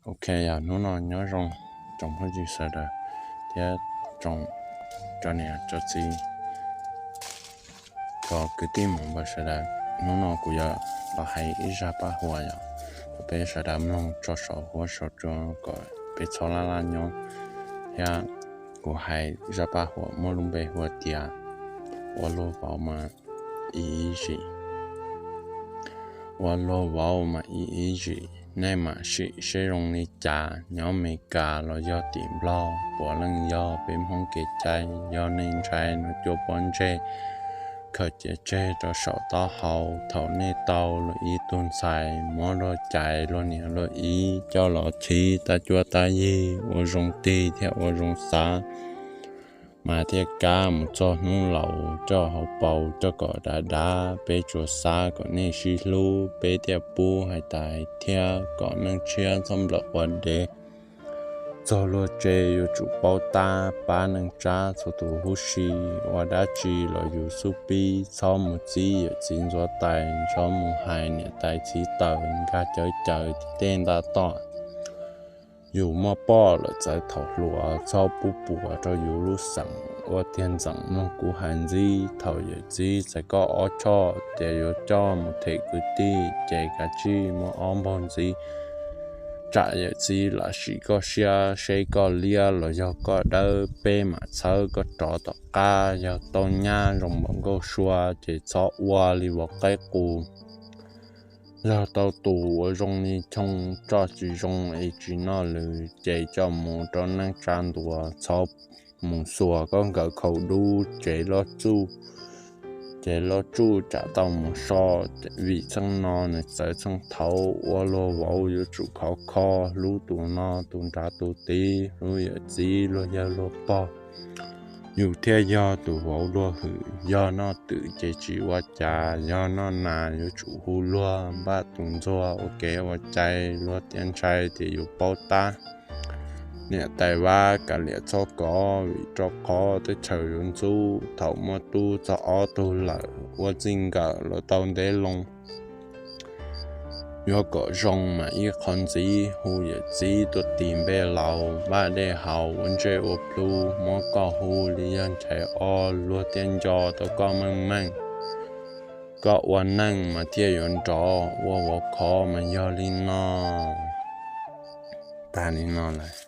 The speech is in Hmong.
Ok, yog hnub no nyob zoo tsoom phooj ywg sawv daws thiab tsoom cov niam cov txiv, cov kwv tij muam npawg sawv daws. Hnub no kuv yuav los hais ib zaj paj huam yog rau peb sawv daws mloog tso saum huab saum cua kom peb txhob laj laj nyob. Thiab kuv hais zaj paj huam muaj lub npe hu tias ua luag vauv mas ib ib zim. Ua luag vauv mas ib ib zim, nej mam sim seb zoo li cas. Nyob Meskas los yog tim Nplog, puav leej yog peb Hmoob kev cai. Yog nej ntshai no cua pob ntseg khaws cia tseg rau saum taub hau. Thaum nej tau luag ib tug ntxhais, muab luag cais luag niam luag ib coj los chiv tab cuab tab yig ua zoo tig thiab ua zoo xav, mas thiaj kam mus txog hnub laus coj hauv paus coj kom dav dav. Peb tsuas xav kom nej sib hlub, peb thiaj pub hais tas thiab kom neej tshiab txhob nplawm ua dev. Txog luag tsev yuav tsum paub tab, pab neej tsa txhua tus huv si. Ua dab tsi los yus xub pib, txhob mus txib yawm txiv ntxuav tais, txhob mus hais niam tais txiv taws nkag cawv cawv tim tej ntaj toj. Yus muaj poj lawm txawv thaum hluas, txhob pub puas rau yus lub xeem. Ua tiag ntxeem mloog kuv hais ntxiv, thaum yawm txiv txais koj ob choj ces yuav coj mus them kwv tij, ces kav tsij muab ob npaug ntxiv tsam yawm txiv lam sim koj siab seb koj liab los yog koj dawb, peb mam txhawb koj rov tom qab. Yog tau nyab zoo npaum nkauj sua ces txhob ua li vauv qaib qus. Yog tau tus uas zoo li choo, tso tsis zoo es tsis noj lwm ces coj mus rau neej tsa ntuas. Txhob mus xuas koj nkawd khau dub, ces loj tsuj, ces loj tsuj tsam tau mus so. Vim txheej no nws txawv txheej thaud. Ua luag vauv yuav tsum khov kho, hlub tus no tus nrad tus tid, hlub yawm txiv luag yawg luag pog, yus thiaj yog tus vauv luag hwm. Yog noj twm ces tsis ua cas, yog noj nas yuav tsum hu luag. Npaj tus ntxuag ua kev ua cai, luag tias ntshai ces yus paub tab. Niam tais vab kav liam txhob kov, vim rau qhov teb chaws yuav ntxub. Thaum muaj tub txog ob tug lawm, ua txij nkawm los tau ntev loo. Yuav kom zoo mas ib qho ntxiv, hu yawm txiv tuaj tis npe laus, npaj dej haus ua ntsej ua plhu, muab koj hu li yog ntshav o, luag thiaj nco tau koj meej meej. Koj ua neej mas thiaj yuav nrov, ua vauv khov mas yog li no. Tag li no lawm.